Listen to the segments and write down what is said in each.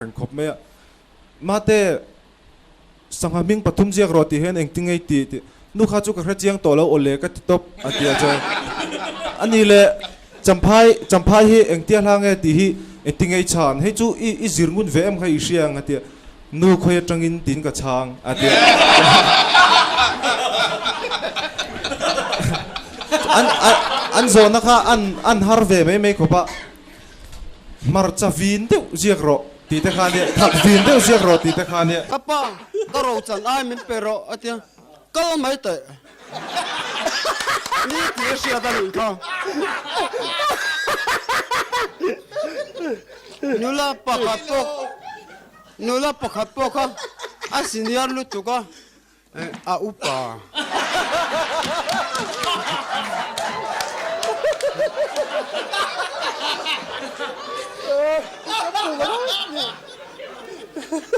Reng khawp mai a. Mate, sangha hming pathum ziak rawh tih hian engtin nge i tih tih nu kha chu ka hre chiang tawh lo aw le ka ti tawp a ti a chuan a ni le Champhai Champhai hi engtia hla nge tih hi engtin nge i chhan hei chu i i zir ngun ve em kha i hria ang a ti a nu khawi atangin tiin ka chhang a ti a an an zawhna kha an an har ve mai mai khawp a. Hmarcha vin deuh ziak rawh tih te kha nia, thak vin deuh ziak rawh tih te kha nia. Ka pa, ka rochan ai min pe rawh a tia, kal mai teh. Ni tih a hriat a nih kha. Nula pakhat pawh, nula pakhat pawh kha a senior lutuk a. A upa.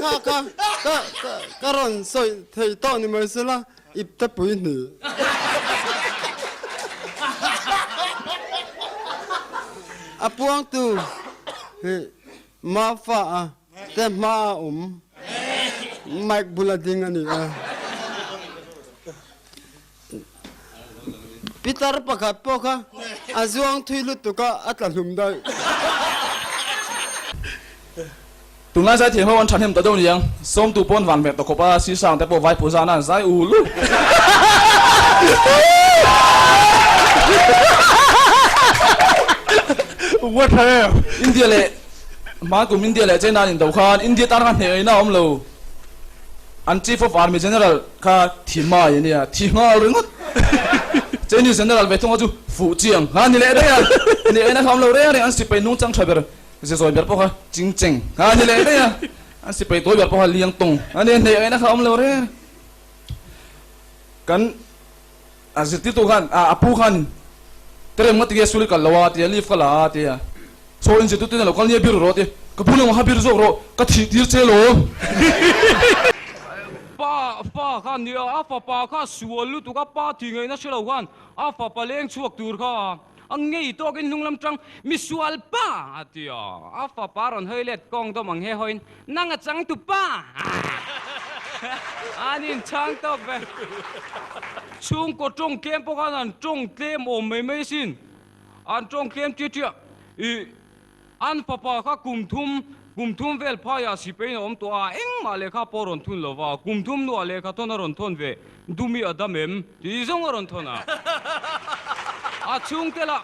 Kha kha ka ka rawn sawi thei tawh ni mai sela ip te pui hni. A puangtu hi Mafa a te hma a awm. Mic bula ding a ni a. Pitar pakhat pawh kha a zuang thui lutuk a, a tla hlum daih. Tunlai zai thiam ho an thahnem ta deuh niang, sawmtu pawn van hmeh ta khawp a, sisang te pawh vai phu zan a an zai ul ul. India leh Hmankum India leh China an indo khan India tan khan hneh aina a awm lo. An Chief of Army General kha thi mai a nia, thi nghal ringawt. Chinese General ve thunga chu fuh chiang a ni leh daih a, hneh aina kha awm lo reng reng, an sipai nungchang tha ber ze zawi ber pawh kha ching cheng a ni leh daih a, an sipai tawi ber pawh kha liang tawng a nia, hneh aina kha awm lo reng reng. Kan. A zirtirtu khan a pu khan Terem nga tinge school i kal lo a tia leave ka la a tia Saw in zirtirtu in a lo kal nia bir rawh a tia Ka pu lamah kha bir zawk rawh ka thih tir che lo. Pa pa khan nia a fapa kha sual lutuk a pa tih ngaihna hre lo khan a fapa leng chhuak tur kha a ngei tawkin hnung lam tang misual pa a tia a fapa rawn hawi let kawng dawm ang he hawiin Nang a chang tu pa! An inchhang tawk ve. Chhungkaw tawng tlem pawh khan an tawng tlem awm mai mai asin. An tawng tlem tia tia. Ih, an fapa kha kum thum, kum thum vel phaiah sipeiin a awm tawh a, engmah lehkha pawh a rawn thun lo va, kum thum hnuah lehkha thawn a rawn thawn ve, Dumi a dam em? tih zawng a rawn thawn a. A chhungte lah,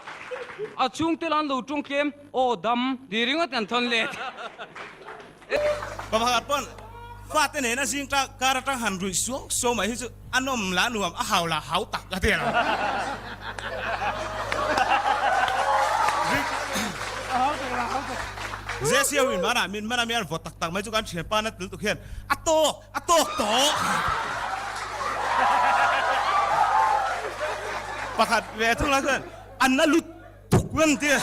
a chhungte lah an lo tawng tlem. Aw dam ti ringawt an thawn let. Pa pakhat pawn fate nena zing ta kar atang han ruih suau suau mai hi chu a nawm lah nuam a hau lah hau tak a ti a. Jesse ho in manah min man a mi an vawt tak tak mai chu kan thianpa na tel tuk hian a tawk a tawk tawh. Pakhat ve thung lah chuan an la lut Thuk an ti.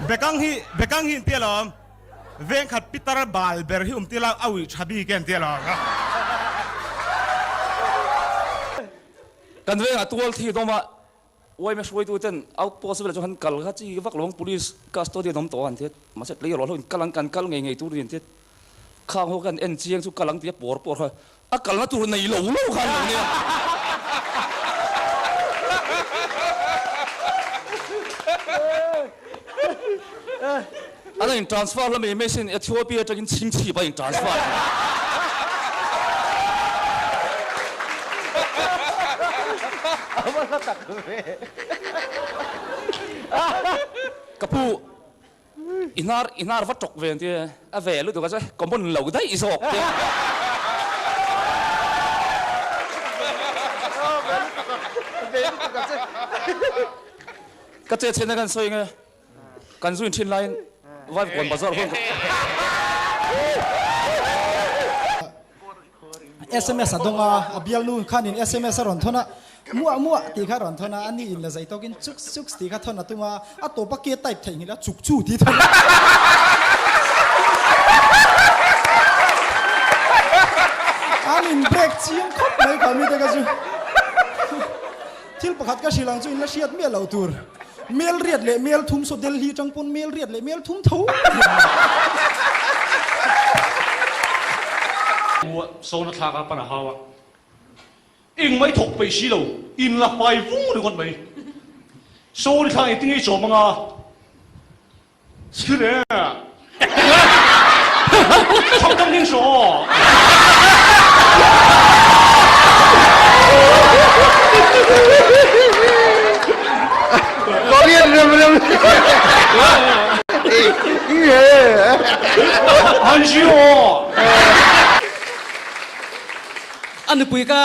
Bekang hi bekang hi an ti alawm. Vengkhat pitar bal ber hi um ti la a uih tha bik e an ti alawm. Kan vengah tual thi dawm a yma hruaitu ten outpost vel chu han kal kha chi vak lo ang police custodian awm tawh a han ti a mahse tlei rawh hlauh in kal ang kan kal ngei ngei tur a ni an ti a khang ho khan en chiang chu kal ang ti a pawr pawr kha A kalna tur nei lo lo khan lo nia. An in transfer la mai mai sin Ethiopia atangin chhingchhip a in transfer. Ka pu I hnar i hnar va tawk ve ang tia a ve lutuk a che common lo daih zawk te. Ka che chhiatna kan sawi nge kan zu in thin laiin vai kawn bazar huan ka. Sms a dawng a, a bialnu khanin sms a rawn thawn a, muah muah tih kha a rawn thawn a, ani in la zai tawkin chuk chuk tih kha thawn a tum a, a tawp a ke type theihnghilh a chuk chu tih thawn a. An in break chiang khawp mai kha mite kha chu. Thil pakhat ka hrilh ang chu in la hriat miah loh tur. Mel riat leh mel thum saw Delhi tang pawn mel riat leh mel thum tho. Mua sawna thlak a pan a hau a, eng mai thawk peih si lo, in la hmai vung ringawt mai. Sawni thlak engtin nge i chawm anga? Chhir e! Chhak dang ding saw! Korean rem rem. Hanji aw! A nupui ka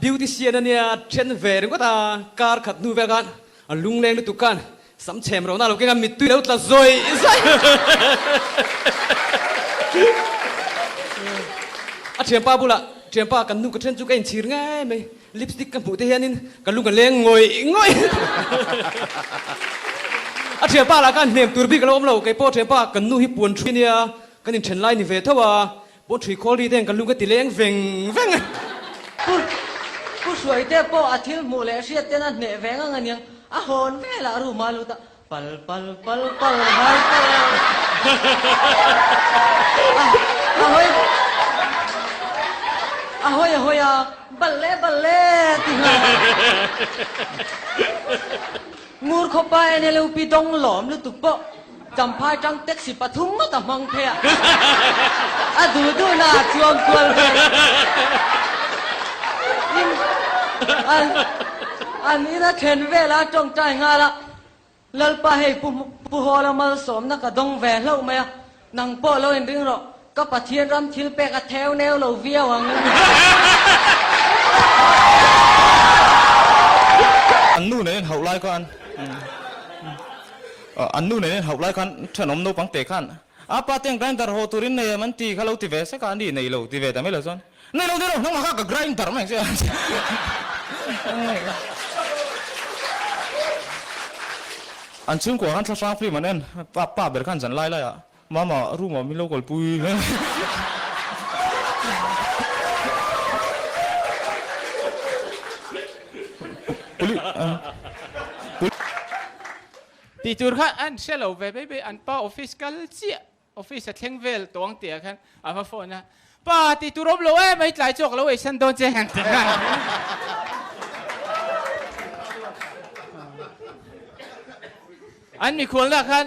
beautician ania then ve ringawt a, kar khat hnu vel khan a lungleng lutuk khan Sam chhem ro na lo kenga mittui lo tla zawi zawi. A thianpa bulah, Thianpa, kan nu ka then chu ka inchhir ngai mai, lipstick ka hmuh te hianin ka lung a leng ngawih ngawih. A thianpa lah khan hnem tur bik a lo awm lo, kei pawh thianpa, kan nu hi puan ṭhui ania, kan inthen lai ni ve tho a, Pawn ṭhui khawl ri ten ka lung ka ti leng veng veng a. Pu Pu Hruaite pawh a thil hmuh leh hriat ten a hneh veng ang aniang, a hawn velah room a lut a, pal pal pal pal vai pal a a hawi a hawi a hawi a, balle balle ti nghal a. Ngur khawpa NLUP dawng lawm lutuk pawh Champhai tang taxi pathum ngawt a hmang phei a, a duh duhna a chuang kual vel in an an in a then vel a tawngtai nghal a, Lalpa hei Pu Pu Hawla malsawmna ka dawng ve hlauh mai a, nang pawh lo inring rawh, ka Pathian ram thil pek a theu neu lo viau ang. An nu nen hauh lai khan An nu nen hauh lai khan thenawm naupang te khan a pa ten grinder haw turin nei em an ti kha lo ti ve sek a, ani nei lo ti ve ta mai lo chuan nei lo nei lo nangmah kha ka grinder mai ang che An chhungkua khan thlahrang film an en pa pa ber khan zan lai lai ah mama room ah min lo kalpui Tih tur kha an hre lo ve mai mai, an pa office kal chiah, office a thleng vel tawh ang tih ah khan a va phone a, Pa tih tur awm lo em mai tlai chawk lo ei san dawn che han ti nghal. An mikhualna khan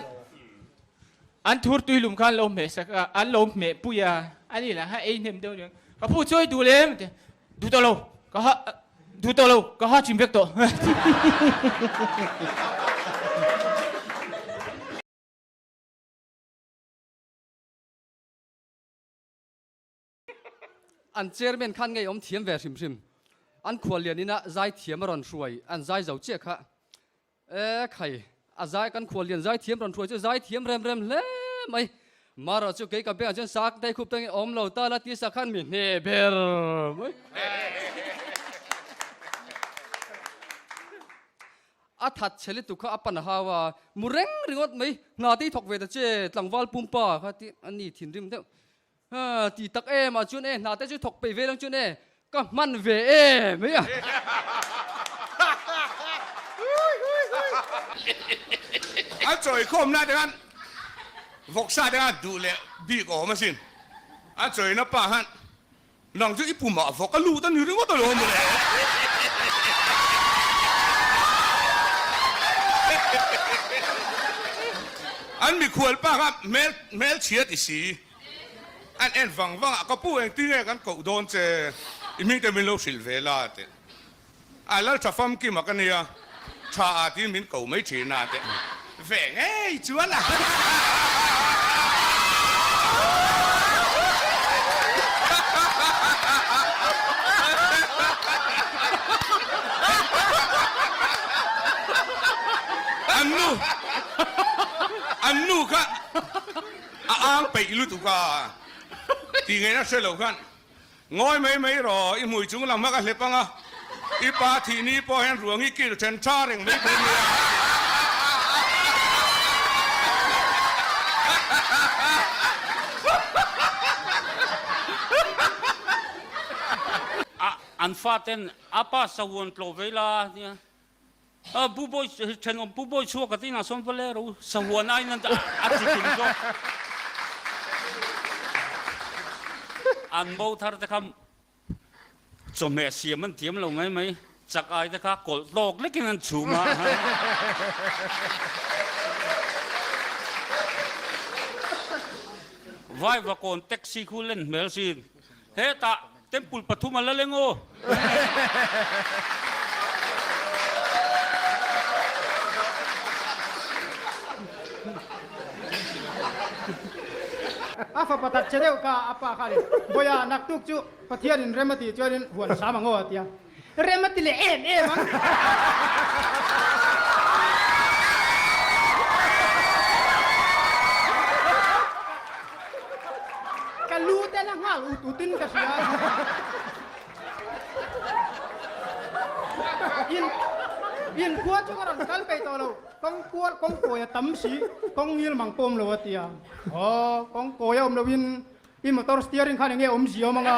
an thur tuilum khan lo hmeh sak a, an lo hmeh pui a, ani lah khan ei hnem deuh aniang, ka phu chawi duh lem a ti, duh tawh lo, ka ha Duh tawh lo, ka ha chim vek tawh. An chairman khan ngei awm thiam ve hrim hrim. An khuallian ina zai thiam a rawn hruai, an zai zo chiah kha. E khai, a zai kan khuallian zai thiam rawn hruai chu zai thiam rem rem hle mai. Marawh chu kei ka bengah chuan sak dai khup tangin awm lo ta la ti sak khan mi hne ber mai. A that chhe lutuk kha a pan a hau a, mu reng ringawt mai, hna te i thawk ve ta che, tlangval pumpa kha ti a ni thinrim deuh. Ha, ti tak em ah chuan e, hna te chu thawk peih ve lang chuan e, ka hman ve em mai a. A chawikhawmna te khan vawksa te khan duh leh bik awm asin. A chawina pa khan nang chu i pumah vawk a lut a ni ringawt alawm mawle. An mikhual pa kha hmel hmelchhia ti si. An en vang vang a, ka pu engtin nge kan koh dawn che, i hming te min lo hrilh ve la teh. A lal tha famkim a ka nia, tha ah tiin min ko mai thin a teh. Ve ngei chuan a. An nu, an nu kha. A ang peih lutuk a, tih ngaihna hre lo khan ngawi mai mai rawh, i hmui chung lam hma ka hlep ang a, i pa thih ni pawh hian ruang i kil then tha reng mai thei nia. An faten a pa sahuan tlawh ve ila nia. Pu Bawi, thenawm Pu Bawi chhuak a tinah sawn va le ro, sahuan aiin an a chi kim zawk. An bo thar te kha chawhmeh siam an thiam lo mai mai, chak ai te kha kawlh tawk lekin an chhum a. Vaivakawn taxi khu len hmel sin. Hetah temple pathum a la leng aw. A fapa that che deuh kha a pa kha le Bawiha naktuk chu Pathianin rem a tih chuanin huan sam ang aw a ti a. Rem a ti leh em em ang. Ka lu te la nghal ut ut in ka hria. In in khua chu ka rawn kal peih tawh lo. Kawng kual kawng kawi a tam si, kawng ngil mang pawh awm lo a ti a. Aw, kawng kawi a awm lo in I motor steering khan enge awmzia awm anga?